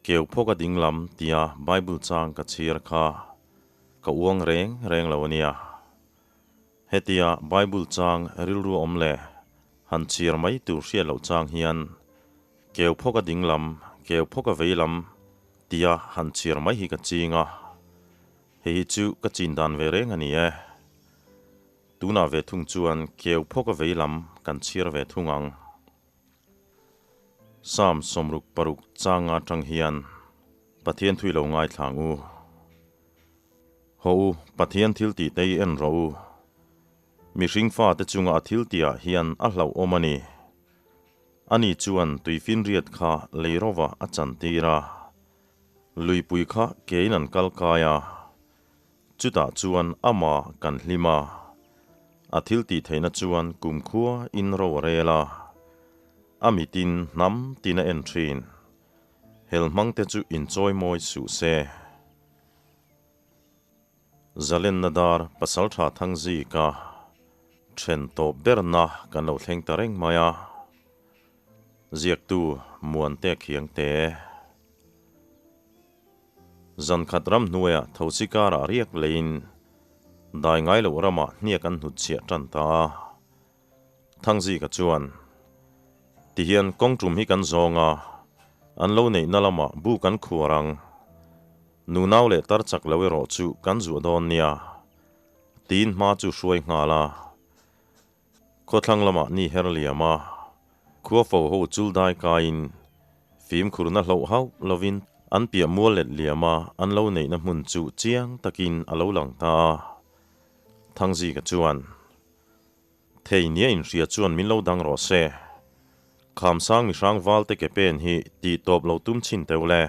Keu phawka dinglam tia Bible chang ka chhiar kha ka uang reng reng lo a nia. Hetia Bible chang rilru awm leh han chhiar mai tur hriat loh chang hian keu phawka dinglam, keu phawka veilam tia han chhiar mai hi ka ching a. Hei hi chu ka chin dan ve reng a ni e. Tunah ve thung chuan keu phawka veilam kan chhiar ve thung ang. Psalm 66 changa atang hian Pathian thui lo ngaithla ang u. Haw u, Pathian thil tih te hi en rawh u. Mihring fate chunga a thil tihah hian a hlauhawm a ni. Ani chuan tuifinriat kha lei rovah a chantir a. Luipui kha kein an kal kai a. Chutah chuan ama kan hlim a, a thil tih theihna chuan kumkhua in ro a rel a, a mitin hnam tin a en thin. Hel hmangte chu inchawi mawi suh se. Zalenna dar Pasaltha Thangzika then tawp berna kan lo thleng ta reng mai a, ziaktu Muante Khiangte. Zan khat ram hnuaiah thosi karah riak leiin dai ngai loh ramah hniak an hnutchhiah tan ta a. Thangzika chuan, Tihian kawng tum hi kan zawng a, an lo neihna lamah bu kan khuar ang. Nunau leh tar chak lo erawh chu kan zuah dawn nia, tiin hma chu hruai nghal a. Khawthlang lamah ni her liam a, khua fo ho chul dai kaiin fimkhurna hloh hauh lovin an piah mual let liam a, an lo neihna hmun chu chiang takin a lo lang ta a. Thangzika chuan, Thei nia inhria chuan min lo dang rawh se. Khamsang mihrang valte ke pen hi tih tawp lo tum chhin teuh le.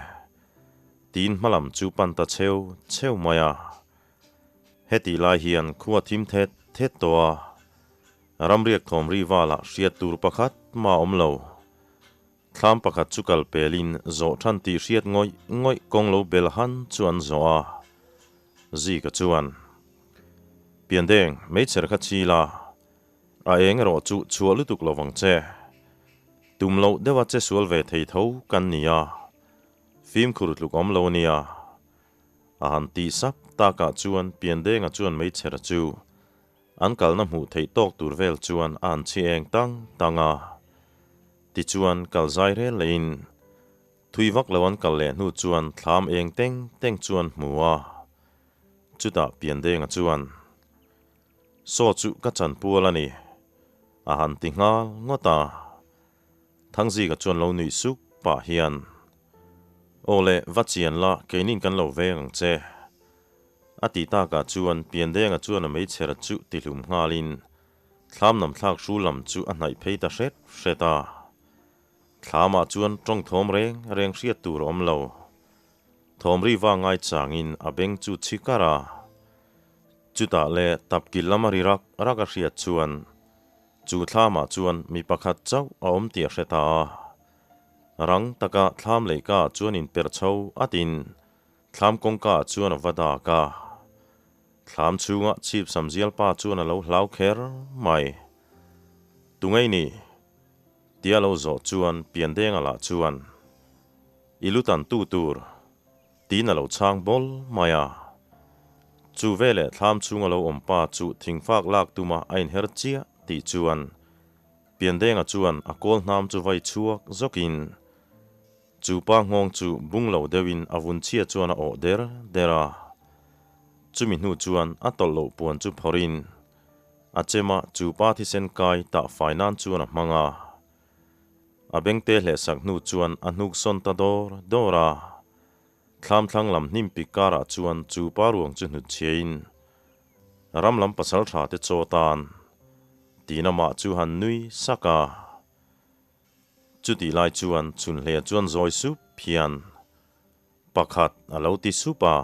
Tiin hmalam chu pan ta cheu cheu mai a. Hetih lai hian khua thim thet thet tawh a, ramriak thawm ri valah hriat tur pakhat mah a awm lo. Thlam pakhat chu kal pelin zawh than tih hriat ngawih ngawih kawng lo bel han chu an zawh a. Zika chuan, Piandeng, meichher kha chil a, a eng erawh chu chhuah lutuk lo vang che. Tum loh deuha che sual ve thei tho kan ni a, fimkhur tluk awm lo a nia. A han tih sap takah chuan Piandenga chuan meichher chu an kalna hmuh theih tawk tur vel chuan a han chhi eng tang tang a. Tichuan kal zai rel lehin thui vak lo an kal leh hnu chuan thlam eng teng teng chuan hmu a. Chutah Piandenga chuan, Saw chu ka chanpual a ni, a han ti nghal ngawt a. Thangzika chuan lo nuih suk pah hian, Aw le, va chian la, keinin kan lo veng ang che. A ti takah chuan Piandenga chuan a meichher chu tihlum nghalin thlam nam thlak hru lam chu a hnaih phei ta hret hret a. Thlamah chuan tawng thawm reng reng hriat tur a awm lo. Thawm ri va ngai changin a beng chu chhi kar a. Chutah le tapkil lama ri rak rak a hriat chuan Chu thlamah chuan mi pakhat chauh a awm tih a hre ta a. Rang taka thlam leihka ah chuan inperh chho atin thlam kawngka ah chuan a va dak a. Thlam chhunga chhip samzial pa chuan a lo hlau kher mai. Tungei ni? Tia lo zawh chuan Piandenga lah chuan, I lu tan tu tur. Tiin a lo chhang bawl mai a. Chu veleh thlam chhunga lo awm pa chu thingfak lak tuma a inher chiah tih chuan Piandenga chuan a kawl hnam chu vai chhuak zawkin chu pa nghawng chu bung lo deuhin a vun chhia chuan a awh der der a. Chumi hnu chuan a tawlh loh puan chu phawrhin a chema chu pa thisen kai tah fai nan chuan a hmang a. A bengte hlehsak hnu chuan a hnuk sawn ta dawr dawr a. Thlam thlang lam hnim pik karah chuan chu pa ruang chu hnut chhiain ram lam pasal tha te chaw tan tiin amah chu han nui sak a. Chutih lai chuan chhunhleh chuan zawi sup hian pakhat a lo ti sup a.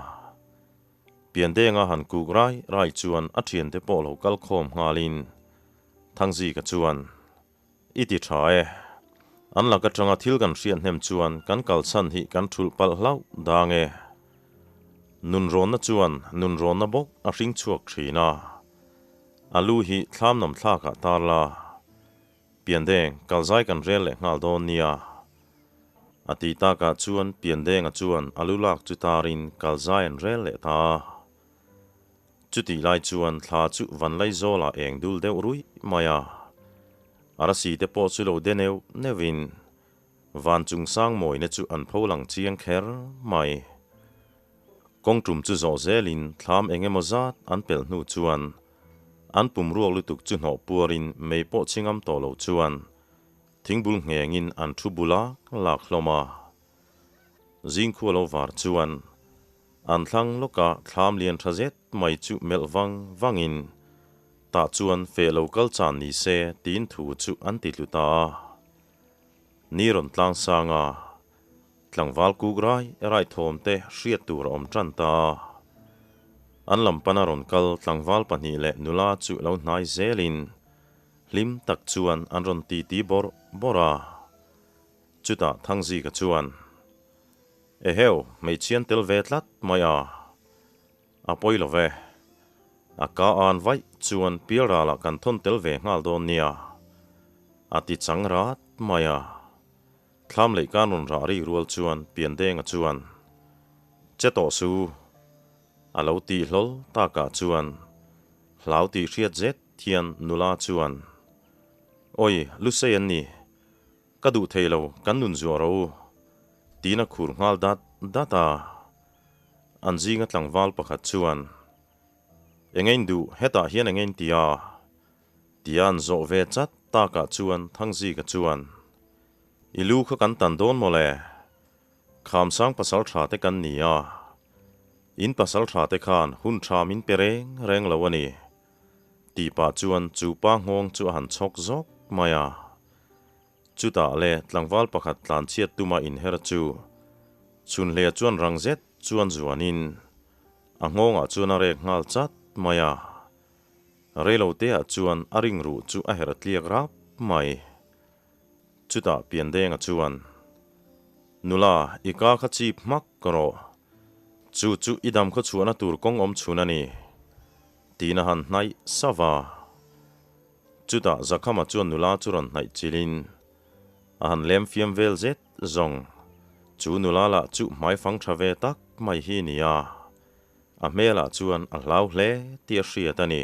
Piandenga han kuk rai rai chuan a thiante pawh lo kal khawm nghalin Thangzika chuan I ti tha e. An lak atanga thil kan hriat hnem chuan kan kalchhan hi kan thulh palh hlauh dang e. Nunrawnna chuan nunrawnna bawk a hring chhuak thin a. A lu hi thlam nam thlakah tar la. Piandeng, kalzai kan rel leh nghal dawn nia. A tih takah chuan Piandenga chuan a lu lak chu tarin kal zai an rel leh ta a. Chutih lai chuan thla chu Vanlaizawlah eng dul deuh ruih mai a. Arasi te pawh chu lo de neuh neuhin van chung sang mawina chu an pho lang chiang kher mai. Kawng tum chu zawh zelin thlam eng emaw zat an pelh hnu chuan an pum ruak lutuk chu hnawh puarin mei pawh chingam tawh lo chuan Thingbul nghengin an thu bul a lak hlawm a. Zingkhua lo var chuan an thlang lawka thlam lian tha zet mai chu melh vang vangin tah chuan feh lo kal chan ni se tiin thu chu an ti tlu ta a. Ni rawn tlang sang a, tlangval kuk rai rai thawm te hriat tur a awm tan ta a. An lam pana rawn kal tlangval pahnih leh nula chu lo hnai zelin Hlim tak chuan an rawn titi bawrh bawrh a, chutah Thangzika chuan, Eheu, hmeichhian tel ve tlat mai a, a pawi lo ve. A ka an vaih chuan pialralah kan thawn tel ve nghal dawn nia, a ti chang rat mai a. Thlam leh kan rawn rah rik rual chuan Piandenga chuan, Che tawh su, a lo tih hlawl takah chuan hlau tih hriat zet Thian nula chuan, Awi, Lusei an ni. Ka duh thei lo, kan nun zuah rawh u, tiin a khur nghal dat dat a. An zinga tlangval pakhat chuan, Engein duh, hetah hian engein ti a? tia an zawh ve chat takah chuan Thangzika chuan, I lu kha kan tan dawn mawle. Khamsang pasal tha te kan ni a, in pasal tha te khan hun tha min pe reng reng lo a ni. Tih pah chuan chu pa nghawng chu a han chhawk zawk mai a. Chutah le tlangval pakhat tlanchhiat tuma inher chu Chhunhleia chuan rang zet chuan zuanin a nghawngah chuan a rek nghal chat mai a. Reiloteah chuan a ring ruh chu a herh tliak rap mai. Chutah Piandenga chuan, Nula, i ka kha chip hmak rawh. Chu chu i dam khaw chhuahna tur kawng awm chhun a ni, tiin a han hnaih sauh a. Chutah Zakhama chuan nula chu rawn hnaih chilhin a han lem fiam vel zet zawng. Chu nula lah chu hmaifang tha ve tak mai hi a ni a, a hmelah chuan a hlau hle tih a hriat a ni.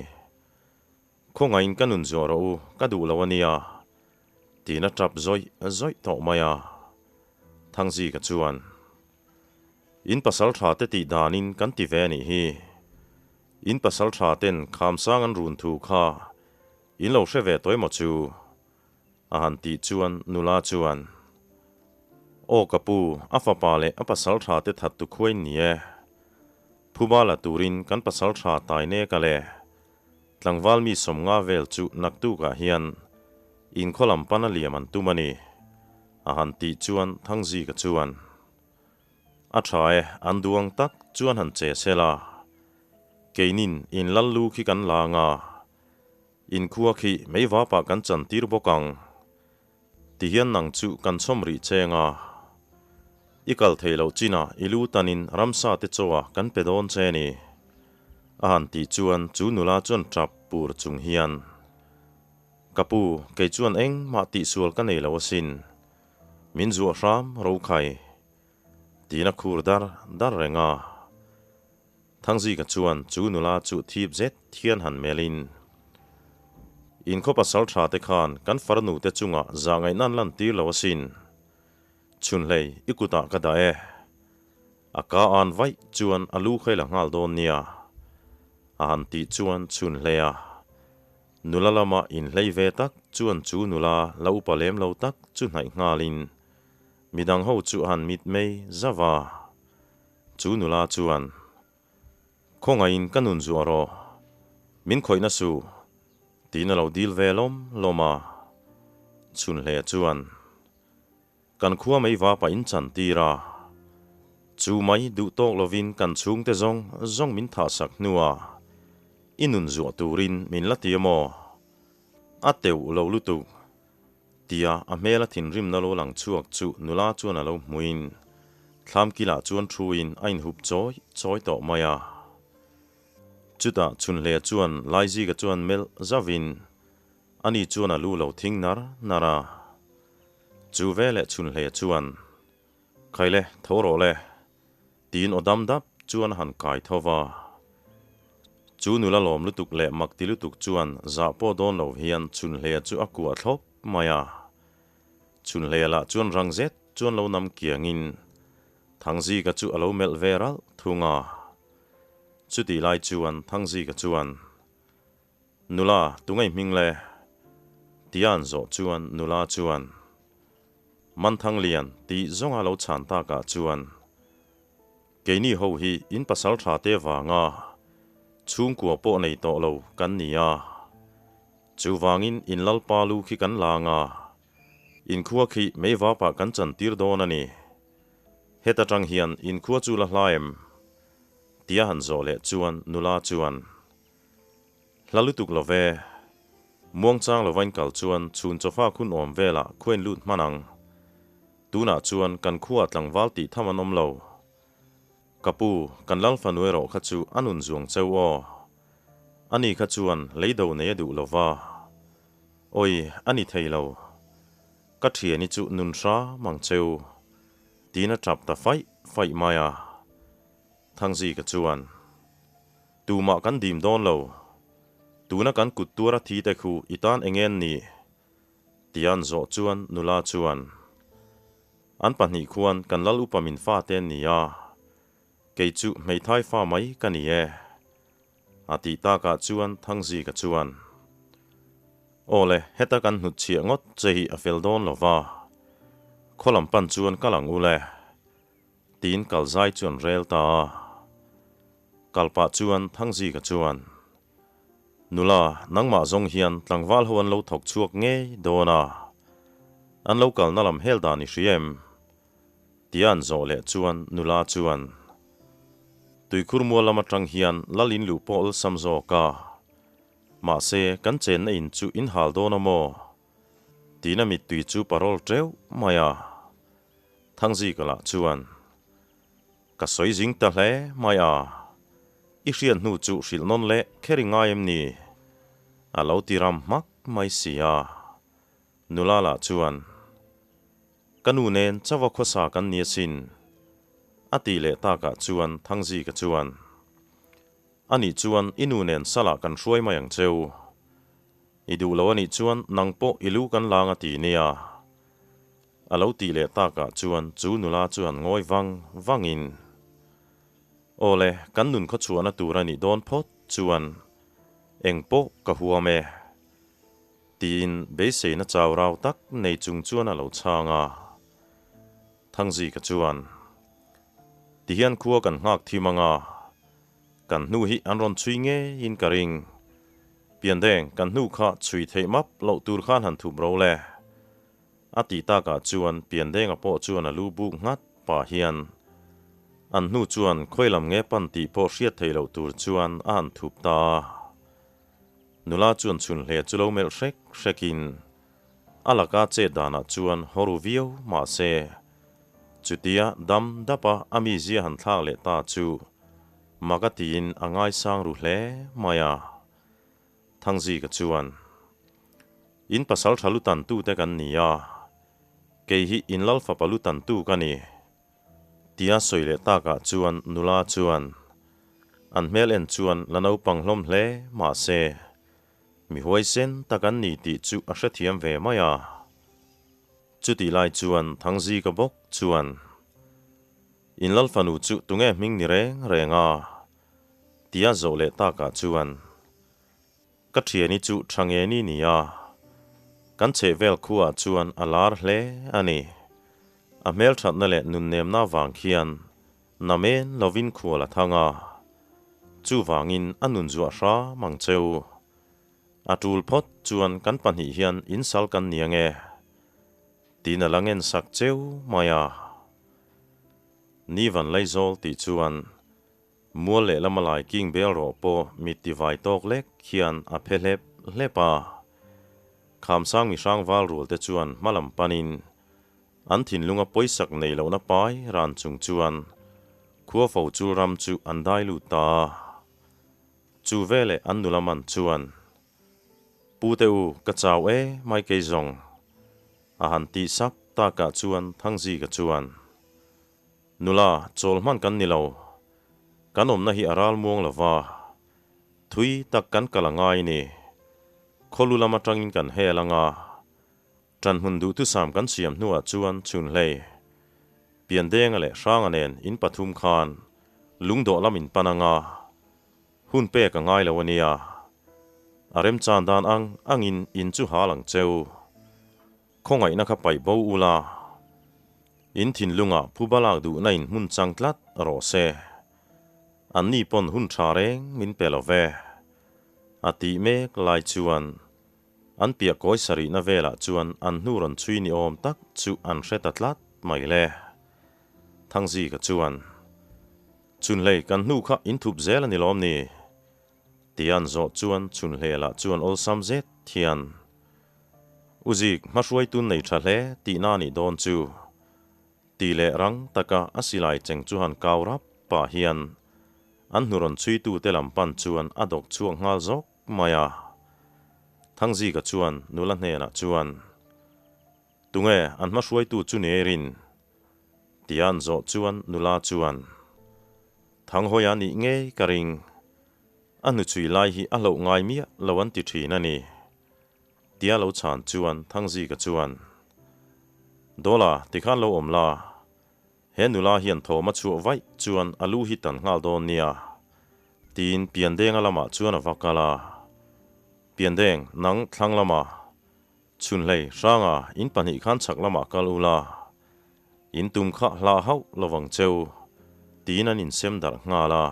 Khawngaihin ka nun zuah rawh u, ka duh lo a nia, tiin a tap zawih zawih tawh mai a. Thangzika chuan, In pasal tha te tih danin kan ti ve a nih hi. In pasal tha ten Khamsang an run thu kha in lo hre ve tawh emaw chu? A han tih chuan nula chuan, Aw ka pu, a fapa leh a pasal tha te that tu khuain ni e. Phuba la turin kan pasal tha tai nek a le. Tlangval mi sawmnga vel chu naktukah hian inkhaw lam pana liam an tum a ni, a han tih chuan Thangzika chuan, A tha e, an duang tak chuan han che sel a, keinin in lal lu khi kan la anga, inkhua khi meivapah kan chantir bawk ang. Tihian nang chu kan chhawm rih cheng a, i kal thei loh chinah i lu tanin ramsa te chaw a kan pe dawn che ni. A han tih chuan chu nula chuan tap pur chung hian, Ka pu, kei chuan engmah tihsual ka nei lo asin, min zuah hram ro khai, tiin a khur dar dar reng a. Thangzika chuan chu nula chu thip zet thian han melhin, Inkhaw pasal tha te khan kan farnu te chungah zahngaihna an lantir lo asin. Chhunhlei, i kutah ka dah e. A ka an vaih chuan a lu kha i la nghal dawn nia. A han tih chuan Chhunhleia nula lama inhlei ve tak chuan chu nula la upa lem lo tak chu hnaih nghalin midang ho chu a han mitmei zauh a. Chu nula chuan, Khawngaihin ka nun zuah rawh, min khawihna suh, tiin a lo dil ve lawm lawm a. Chhunhle chuan, Kan khua mai vapa in chan tir a, chu mai duh tawk lovin kan chhungte zawng zawng min thahsak hnua i nun zuah turin min la ti amaw? A teuh lo lutuk, Tia a hmela thinrimna lo lang chhuak chu nula chuan a lo hmuin thlam kilah chuan thuin a inhup chawi chawi tawh mai a. Chutah Chhunhlea chuan Laizika chuan melh zauhin ani chuan a lu lo thing nar nar a. Chu veleh Chhunhlea chuan. Khaile, tho rawh le, tiin aw dam dap chuan a han kai tho va. Chu nula lawm lutuk leh mak ti lutuk chuan zah pawh dawn lo hian Chhunhleia chu a kuah thlawp mai a. Chhunhleia lah chuan rang zet chuan lo nam kiangin Thangzika chu a lo melh ve ralh thung a. Chutih lai chuan Thangzika chuan, Nula, tunge hming le? Tia an zawh chuan nula chuan, Manthanglian tih zawnga lo chhan takah chuan, Keini ho hi in pasal tha te vanga chhungkua pawh nei tawh lo kan ni a, chuvangin in lalpa lu khi kan lang a, in khua khi meivapah kan chantir dawn a ni. Heta tang hian in khua chu la hla em? Tia han zawh leh chuan nula chuan, Hla lutuk lo ve. Muangchang lova in kal chuan chhun chawfa khun awm velah khuain lut hman ang. Tunah chuan kan khuaah tlangval tih tham an awm lo. Ka pu, kan lal fanu erawh kha chu a nun zuang cheu aw. Ani kha chuan lei do nei a duh lo va. Awi, a ni thei lo. Ka thiani chu nun hram ang cheu. Tiin a tap ta faih faih mai a. Thangzika chuan, Tumah kan dim dawn lo. Tuna kan kut tuara thi te khu i tan eng en ni? Tia an zawh chuan nula chuan, An pahnih khuan kan lal upa min fa te an ni a, kei chu hmeithai fa mai ka ni e. A tih takah chuan Thangzika chuan, Aw le, heta kan hnutchhiah ngawt che hi a fel dawn lo va, khaw lam pan chuan kal ang u le. Tiin kal zai chu an rel ta a. Kal pah chuan Thangzika chuan, Nula, nangmah zawng hian tlangval ho an lo thawk chhuak ngei dawn a, an lo kalna lam hel dan i hria em? Tia an zawh leh chuan nula chuan, Tuikhur mual lam atang hian lal in luh pawh awlsam zawk a, mahse kan chenna in chu in hal dawn a maw? Tiin a mittui chu parawl teuh mai a. Thangzika lah chuan, Ka sawi zing ta hle mai a, i hriat hnu chu hrilh nawn leh kher i ngai em ni? A lo ti ram hmak mai si a. Nula lah chuan, Ka nu nen chauha khawsa kan ni asin, a tih leh takah chuan Thangzika chuan, Anih chuan i nu nen salah kan hruai mai ang cheu. I duh lo anih chuan nang pawh i lu kan lang a ti nia. A lo tih leh takah chuan chu nula chuan ngawi vang vangin, Aw le, kan nun khawchhuahna tur a nih dawn phawt chuan eng pawh ka huam e, tiin beiseina chau rau tak nei chung chuan a lo chhang a. Thangzika chuan, Tihian khua kan nghak thim ang a, kan hnu hi an rawn chhui ngeiin ka ring. Piandeng, kan hnu kha chhui theih map loh tur khan han thup ro le. A tih takah chuan Piandenga pawh chuan a lu buk nghat pah hian an hnu chuan khawi lam nge pan tih pawh hriat theih loh tur chuan a han thup ta a. Nula chuan chhunhle chu lo melh hrek hrekin a laka chet danah chuan haw ru viau mah se chutia dam dapa a mizia han thlak leh ta chu mak a tiin a ngaisang ru hle mai a. Thangzika chuan, In pasal tha lutan tute kan ni a, kei hi in lal fapa lutan tu ka ni. Tia sawi leh takah chuan nula chuan, An hmel en chuan la naupang hlawm hle mahse, mi huaisen tak an ni tih chu a hrethiam ve mai a. Chutih lai chuan Thangzika bawk chuan, In lal fanu chu tunge hming ni reng reng a? Tia zawh leh takah chuan, Ka thiani chu tha nge ni nia, kan chhehvel khuaah chuan a lar hle a ni. A hmelthatna leh nunnemna vang khian namen lovin khual a thang a, chuvangin a nun zuah hram ang cheu. A tul phawt chuan kan pahnih hian insal kan ni ange, tiin a la ngensak cheu mai a. Ni van Laizawl tih chuan Mual leh lama lai king bel rawh pawh mit ti vai tawk lek hian a phe hlep hlep a. Khamsang mi hrang val rual te chuan hma lam panin an thinlunga pawisak nei lohna pai ran chung chuan khua fo chul ram chu an dai lut ta a. Chu veleh an nula man chuan, Pu te u, ka chau e mai kei zawng, a han tih sap takah chuan Thangzika chuan. Nula, chawl hman kan ni lo. Kan awmna hi a ral muang lo va, thui tak kan kal a ngai ni. Khawlu lam atangin kan hel anga, ṭanhmun duhthusam kan siam hnuah chuan chhunhlei, Piandenga leh Hranga nen in pathum khan lungdawh lam in pan anga, hun pek a ngai lo a nia. A remchan dan ang angin in chu hal ang cheu. Khawngaihna kha paih bo ula, in thinlungah phuba lak duhna in hmun chang tlat rawh se. Anni pawn hun tha reng min pe lo ve. A tih mek lai chuan an piah kawi sarihna velah chuan an hnu rawn chhui ni awm tak chu an hre ta tlat mai le. Thangzika chuan, Chhunhlei kan hnu kha in thup zel a ni lawm ni? Tian zawh chuan chhunhlelah chuan awlsam zet hian, U Zik, hmahruaitun nei tha hle tihna a nih dawn chu, ti leh rang taka a silai cheng chu han kau rap pah hian an hnu rawn chhuitute lam pan chuan a dawk chhuak nghal zawk mai a. Thangzika chuan nula hnenah chuan, Tunge an hmahruaitu chu ni eirin? Tian zawh chuan nula chuan, Thanghawi a nih ngei ka ring. A hnuchhui lai hi a hlauh ngai miah lo an ti thin a ni. Tia lo chhan chuan Thangzika chuan, Dawla, tikhan lo awm la. He nula hian thawm a chhuah vaih chuan a lu hi tan nghal dawn nia. Tiin Piandenga lamah chuan a va kal a. Piandeng, nang thlang lama Chhunhlei, Hranga, in pahnih khan chhak lamah kal ula, in tum kha hlah hauh lovang cheu, tiin an insem darh nghal a.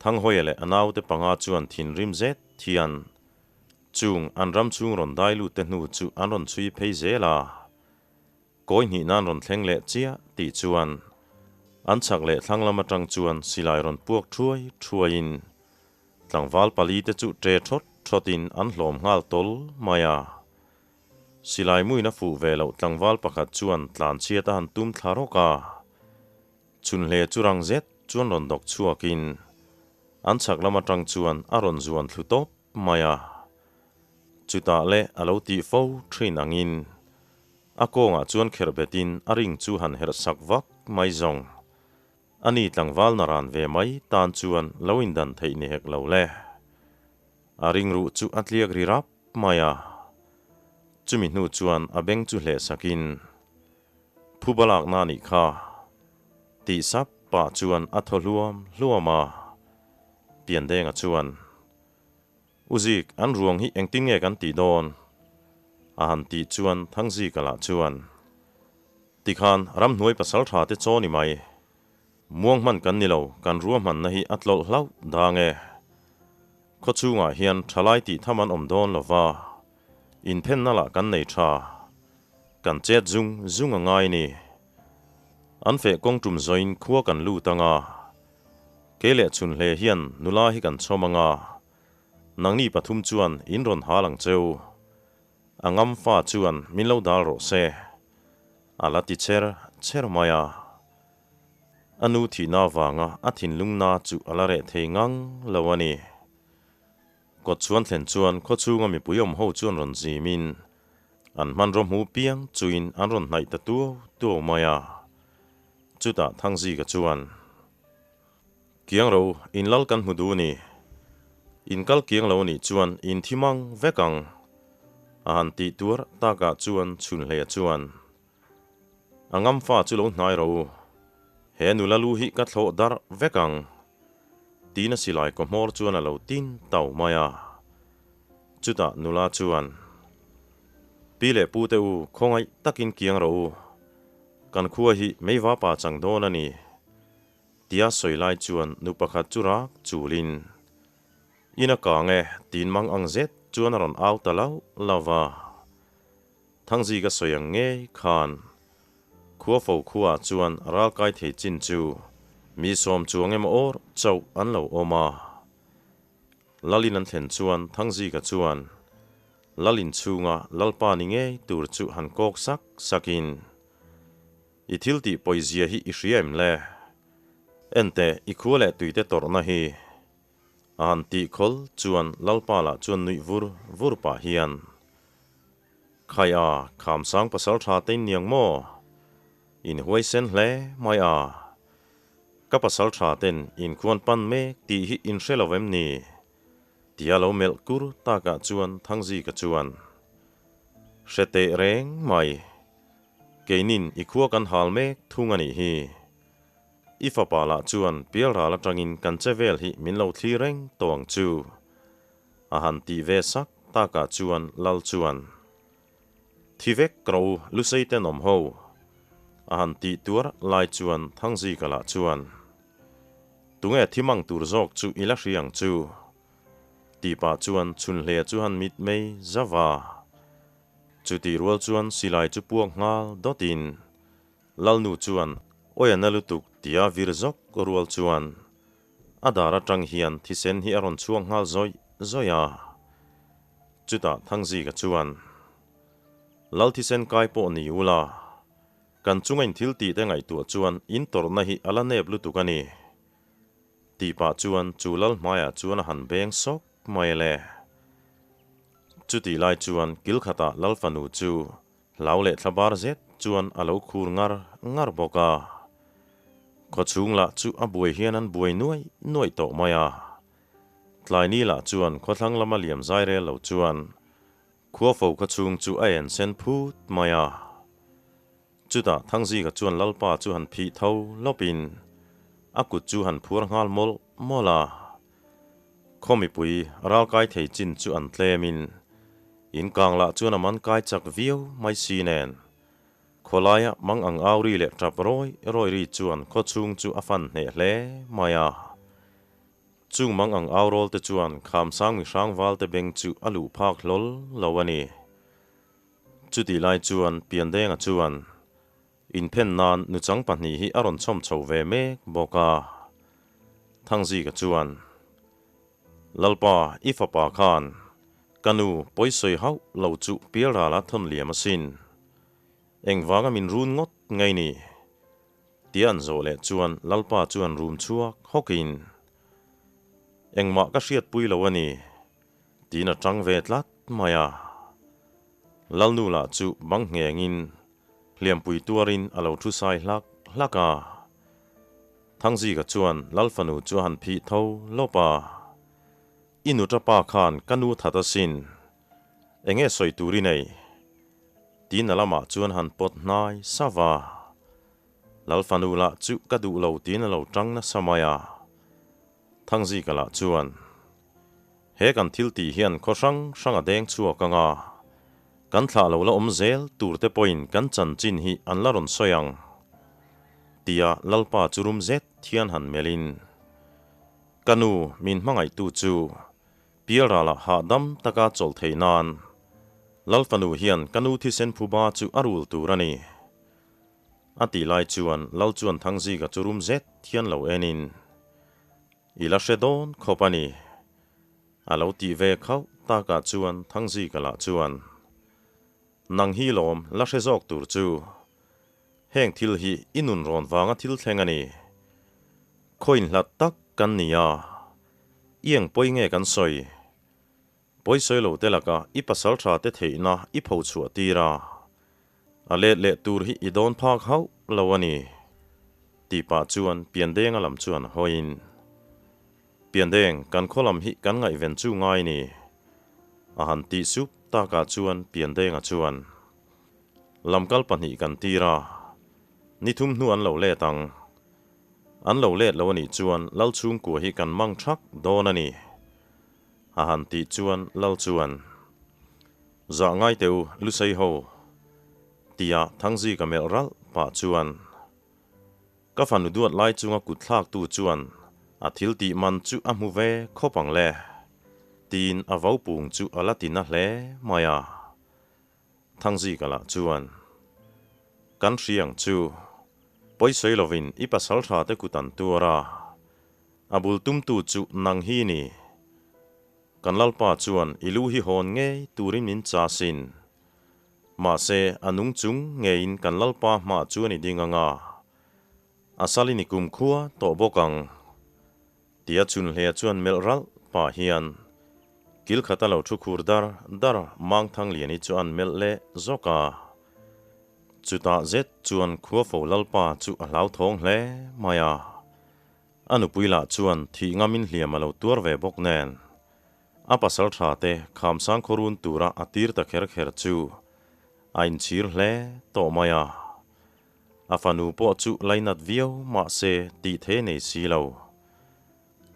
Thanghawiah leh a naute panga chuan thinrim zet hian chung an ram chhung rawn dai lut te hnu chu an rawn chhui phei zel a. Kawi hnih nan rawn thleng leh chiah tih chuan an chhak leh thlang lam atang chuan silai rawn puak thuai thuaiin Tlangval pali te chu ṭe ṭhawt ṭhawtin an hlawm nghal tawl mai a. Silai muin a fuh ve loh tlangval pakhat chuan tlanchhiat a han tum thla rawk a. Chhunhle chu rang zet chuan rawn dawk chhuakin an chhak lam aṭang chuan a rawn zuan thlu tawp mai a. Chutah leh a lo tih fo ṭhin angin a kawngah chuan kherh betin a ring chu han herh sak vak mai zawng. A ni tlangval na ran ve mai tan chuan lo indan theih ni hek lo le. A ringruh chu a tliak ri rap mai a. Chumi hnu chuan a beng chu hleh sakin, Phuba lakna a nih kha, tih sap pah chuan a thaw hluam hluam a. Piandenga chuan, U Zik, an ruang hi engtin nge kan tih dawn? A han tih chuan Thangzika lah chuan, Tikhan ramhnuai pasal tha te chaw ni mai. Muang hman kan ni lo, kan ruahmanna hi a tlawlh hlauh dang e. Khaw chhungah hian thalai tih tham an awm dawn lo va, inthenna lah kan nei tha. Kan chet zung zung a ngai ni. An feh kawng tum zawin khua kan lut ang a. Kei leh chhunhle hian nula hi kan chhawm ang a, nangni pathum chuan in rawn hal ang cheu. A ngam fa chuan min lo dal rawh se, a la ti cher cher mai a. A nu thihna avanga a thinlung na chu a la reh thei ngang lo a ni. Kawt chuan thlen chuan khawchhunga mipui awm ho chuan rawn zimin an hmanraw hmu piang chuin an rawn hnaih ta tuau tuau mai a. Chutah Thangzika chuan, Kiang ro, in lal kan hmu duh ni. In kal kiang lo nih chuan in thi mang vek ang. A han tih tuar takah chuan Chhunhleia chuan, A ngam fa chu lo hnai ro u. He nula lu hi ka thlawh darh vek ang. Tiin a silai kaw hmawr chuan a lo tin tau mai a. Chutah nula chuan, Pi leh pu te u, khawngaih takin kiang ro u. Kan khua hi meiva pa chang dawn a ni. Tia sawi lai chuan nu pakhat chu rak chulin, In a kang e, tiin mang ang zet chuan a rawn au ta lauh lauh va. Thangzi ka sawi ang ngei khan khua fo khuaah chuan ral kai thei chin chu mi sawm chuang emaw awr chauh an lo awm a. Lalin an thlen chuan Thangzika chuan Lalin chhunga Lalpa ni ngei tur chu han kawk sak sakin, I thil tih pawizia hi i hria em le? Enteh, i khua leh tuite tawrhna hi. A han tih khawl chuan Lalpa lah chuan nuih vur vur pah hian, Khai a, Khamsang pasal tha te in niang maw? In huaisen hle mai a. Ka pasal tha ten in khuan pan mek tih hi in hre lo em ni? Tia lo melh kur takah chuan Thangzika chuan, Hre teh reng mai. Keinin i khua kan hal mek thung a nih hi. I fapa lah chuan pialral atangin kan che vel hi min lo thlir reng tawh ang chu. A han tih ve sak takah chuan Lal chuan, Thi vek rawh u, Lusei tenawm ho! A han tih tuar lai chuan Thangzika lah chuan, Tunge thi mang tur zawk chu i la hria ang chu? Tih pah chuan chhunhle chu han mit mei zauh a. Chutih rual chuan silai chu puak nghal dawtin Lalnu chuan awi a na lutuk tia vir zawk rual chuan a dar atang hian thisen hi a rawn chhuak nghal zawih zawih a. Chutah Thangzika chuan, Lal thisen kai pawh ni ula, kan chunga in thil tih te ngaihtuah chuan in tawrhna hi a la nep lutuk a ni, tih pah chuan chu lal hmaiah chuan a han beng sawk mai le. Chutih lai chuan kil khatah lal fanu chu hlau leh thla bar zet chuan a lo khur ngar ngar bawk a. Khawchhung lah chu a buai hian an buai nuai nuai tawh mai a. Tlaini lah chuan khawthlang lama liam zai rel lo chuan Khuafo kha chhung chu a en sen phut mai a. Chutah Thangzika chuan Lalpa chu han phih tho lawpin a kut chu han phuar nghal mawlh mawlh a. Khaw mipui ralkai thei chin chu an tlemin in kang lah chuan a man kai chak viau mai si nen. Khawlaia mang ang au ri leh tap rawi rawi ri chuan khaw chhung chu a fan hneh hle mai a. Chung mang ang au rawl te chuan Khamsang mi hrangval te beng chu a luh phak hlawl lo a ni. Chutih lai chuan Piandenga chuan inphen nan nuchang pahnih hi a rawn chhawm chho ve mek bawk a. Thangzika chuan, Lalpa, i fapa khan ka nu pawisawi hauh lo chu pialrala thawn liam asin. Engvanga min run ngawt ngei ni? Tia an zawh leh chuan Lalpa chuan rum chhuak hawkin, Engmah ka hriatpui lo a ni, tiin a tang ve tlat mai a. Lalnu lah chu bang nghengin hliampui tuarin a lo thu sai hlak hlak a. Thangzika chuan Lalfanu chu a han phih tho lawp a, I nuṭa pa khan ka nu that asin, enge sawi tur i nei? Tiin a lamah chuan han pawt hnai sauh a. Lal fanu lah chu ka duh lo tiin a lo tang nasa mai a. Thangzika lah chuan, He kan thil tih hian khaw hrang hrang a deng chhuak ang a, kan thlah lo la awm zel tur te pawhin kan chanchin hi an la rawn sawi ang, tia Lalpa chu rum zet hian han melhin, Ka nu, min hmangaihtu chu Pialralah hahdam taka chawlh theih nan Lal fanu hian ka nu thisen phuba chu a rul tur a ni. A tih lai chuan Lal chuan Thangzika chu rum zet hian lo enin, I la hre dawn khawp a ni. A lo tih ve khauh takah chuan Thangzika lah chuan, Nang hi lawm la hre zawk tur chu. Heng thil hi i nun rawn vanga thil thleng a ni. Khawiin hlat tak kan ni a, i eng pawi nge kan sawi? Pawi sawi lo te laka i pasal tha te theihna i pho chhuah tir a, a let leh tur hi i dawn phak hauh lo a ni, tih pah chuan Piandenga lam chuan hawiin, Piandeng, kan khaw lam hi kan ngaihven chu ngai ni, a han tih sup takah chuan Piandenga chuan, Lamkal pahnih kan tir a, ni thum hnu an lo let ang. An lo let lo a nih chuan Lal chhungkua hi kan mang thak dawn a ni. A han tih chuan Lal chuan, Zah ngai teh u, Lusei ho, tia Thangzika melh ralh pah chuan, Ka fanu duat lai chunga kut thlaktu chuan a thil tih man chu a hmu ve khawp ang le, tiin a vaupung chu a la ti na hle mai a. Thangzika lah chuan, Kan hria ang chu, pawisawi lovin i pasal tha te kut an tuar a, a bul tumtu chu nang hi ni. Kan Lalpa chuan i lu hi hawn ngei turin min cha sin. Mahse, a nung chung ngeiin kan Lalpa hmah chuan i ding ang a, a salin i kumkhua tawh bawk ang. Tia chhunhlea chuan melh ralh pah hian kil khata lo thu khur dar dar Mangthangliani chu an melh leh zawk a. Chutah zet chuan Khuafo Lalpa chu a hlauthawng hle mai a. A nupui lah chuan thih ngamin hliam a lo tuar ve bawk nen. A pasal tha te Khamsang khawrun tura a tir ta kher kher chu a inchhir hle tawh mai a. A fanu pawh chu lainat viau mahse tih thei nei si lo.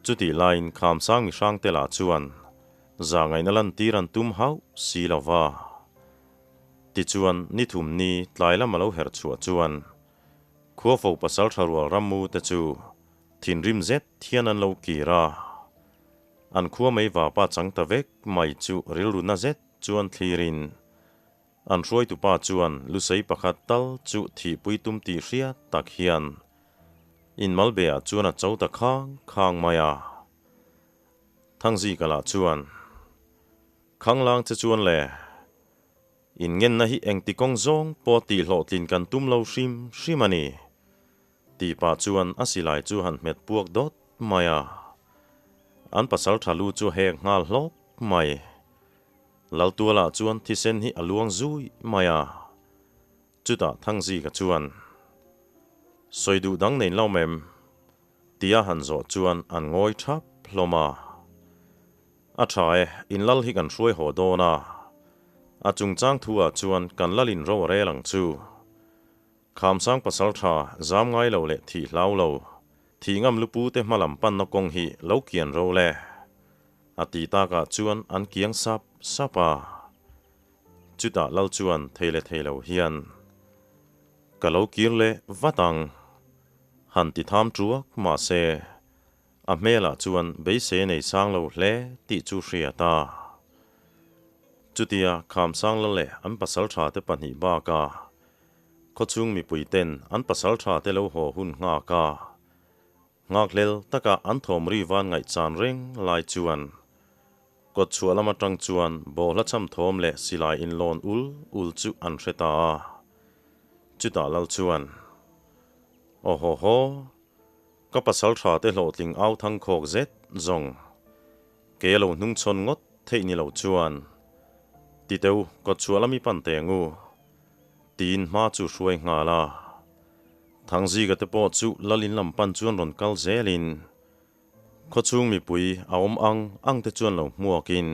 Chutih laiin Khamsang mihrang te lah chuan zahngaihna lantir an tum hauh si lo va. Tichuan nithum ni tlai lam a lo herh chhuah chuan Khuafo pasal tha rual rammu te chu thinrim zet hian an lo kir a. An khua mei vapa chang ta vek mai chu rilru na zet chuan thlirin An hruaitupa chuan lusei pakhat tal chu thihpui tum tih hriat tak hian inmalbeah chuan a cho ta khang khang mai a. Thangzika lah chuan, Khanglang che chuan le, inngenna hi engti kawng zawng pawh tih hlawhtlin kan tum lo hrim hrim a ni, tih pah chuan a silai chu han hmet puak dawt mai a. An pasal tha lu chu hek nghal hlawk mai. Laltualah chuan thisen hi a luang zui mai a, chutah Thangzika chuan, Sawi duh dang nei lo mem? tia han zawh chuan an ngawi thap hlawm a. A tha e, in lal hi kan hruai haw dawn a, a chungchang thu ah chuan kan lalin ro a rel ang chu. Khamsang pasal tha zam ngai lo leh thih hlau lo, thih ngam lupu te hmalam panna kawng hi lo kian ro le. A ti takah chuan an kiang sap sap a. Chutah lal chuan thei leh thei lo hian, Ka lo kir leh vat ang. Han ti tham tuak mahse, a hmelah chuan beisei nei sang lo hle tih chu hriat a. Chutia Khamsang lal leh an pasaltha te pahnih bakah khawchhung mipui ten an pasaltha te lo haw hun nghak a, Nghakhlel taka an thawm ri van ngaihchan reng lai chuan kawt chhuah lam atang chuan bawhla cham thawm leh silai inlawn ul ul chu an hre ta a. Chutah lal chuan, Aw haw haw, ka pasal tha te hlawhtling au thang khawk zet zawng, kei a lo hnungchhawn ngawt theih ni lo chuan, titeu kawt chhuah lam i pan teng u, tiin hma chu hruai nghal a. Thangzika te pawh chu Lalin lam pan chuan rawn kal zelin khawchhung mipui a awm ang ang te chuan lo hmuakin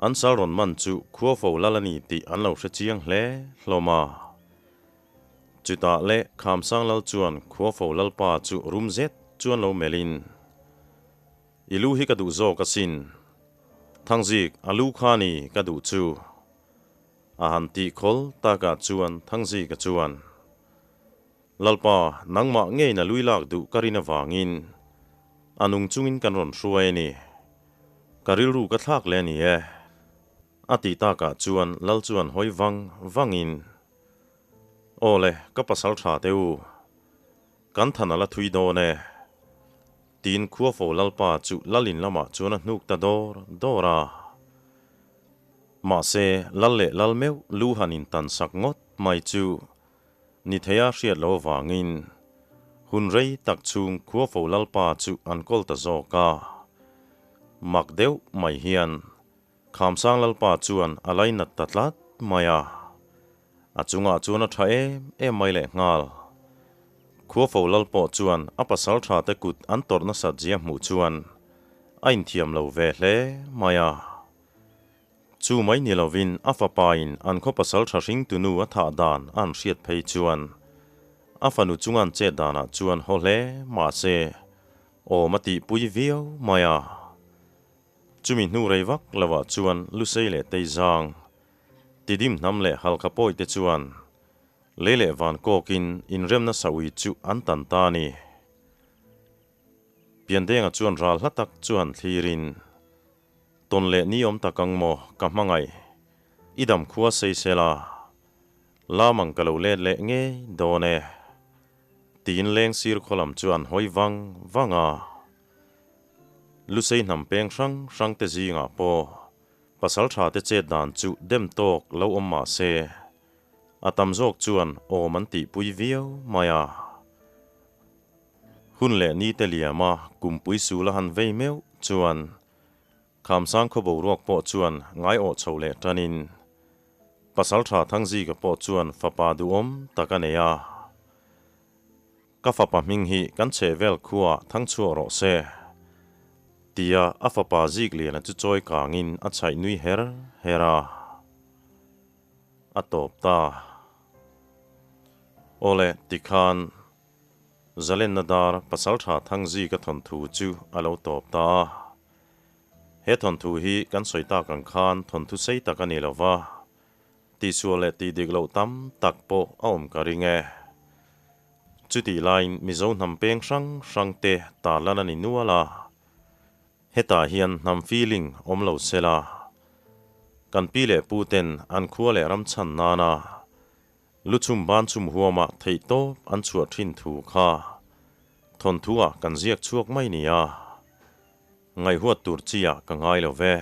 an sal rawn man chu Khuafo Lal a ni tih an lo hre chiang hle hlawm a. Chutah leh Khamsang Lal chuan Khuafo Lalpa chu rum zet chuan lo melhin, I lu hi ka duh zawk asin. Thangzik, a lu kha ni ka duh chu. A han tih khawl takah chuan Thangzika chuan, Lalpa, nangmah ngeina lui lak duh ka rin avangin a nung chungin kan rawn hruai a ni. Ka rilru ka thlak leh a ni e. A tih takah chuan Lal chuan hawi vang vangin, Aw le, ka pasal tha teh u. Kan than a la thui dawn e. Tiin Khuafo Lalpa chu Lalin lamah chuan a hnuk ta dawr dawr a. Mahse, lal leh lal meuh lu han intan sak ngawt mai chu ni theia hriat lo avangin hun rei tak chhung Khuafo Lalpa chu an kawl ta zawk a. Mak deuh mai hian Khamsang Lalpa chuan a lainat ta tlat mai a. A chungah chuan a tha em em mai leh nghal. Khuafo lal pawh chuan a pasal tha te kut an tawrh nasat zia hmuh chuan a inthiam lo ve hle mai a. Chu mai ni lovin a fapain an khaw pasal tha hringtunu a thah dan a han hriat phei chuan a fanu chunga an chet danah chuan haw hle mahse awm a tihpui viau mai a. Chumi hnu rei vak lovah chuan Lusei leh Teizang, Tidim hnam leh Halkha pawi te chuan lei leh van kawkin inremna saui chu an tan ta a ni. Piandenga chuan ral hla tak chu han thlirin, Tawn leh ni awm tak ang maw ka hmangaih, i dam khua sei sela, lamang ka lo let leh ngei dawn e, tiin leng sir khaw lam chu an hawi vang vang a. Lusei hnam peng hrang hrang te zingah pawh pasal tha te chet dan chu dem tawk lo awm mah se, a tam zawk chuan awm an tihpui viau mai a. Hun leh ni te liama kumpui sul a han vei meuh chuan Khamsang khaw boruak pawh chuan ngaiawh chho leh tanin. Pasalṭha Thangzika pawh chuan fapa duhawm tak a nei a. Ka fapa hming hi kan chhehvel khuaah thangchhuah rawh se, tia a fapa Zikliana chu chawi kangin a chhaih nui her her a. A tawp ta. Awle, tikhan Zalenna dar Pasalṭha Thangzika thawnthu chu a lo tawp ta a. He thawnthu hi kan sawi tak ang khan thawnthu sei tak a ni lo va, tihsual leh tih dik loh tam tak pawh a awm ka ring e. Chutih laiin Mizo hnam peng hrang hrang te tarlan a ni nual a, hetah hian hnam feeling awm lo se la, kan pi leh pu ten an khua leh ram chhan nana lu chhum ban chhum huama theihtawp an chhuah thin thu kha thawnthu ah kan ziak chhuak mai nia. Ngaihhuat tur chi ah ka ngai lo ve.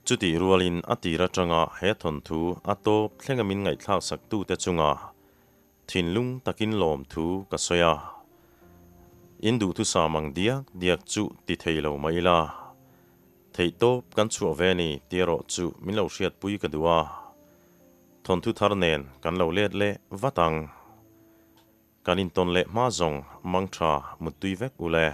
Chutih rualin a tir atanga he thawnthu a tawp thlenga min ngaihthlak sak tute chunga thinlung takin lawmthu ka sawi a. In duhthusam ang diak diak chu ti thei lo mah ila, theihtawp kan chhuah ve ni tih erawh chu min lo hriatpui ka duh a. Thawnthu thar nen kan lo let leh vat ang. Kan intawn leh hma zawng mang tha muttui vek u le.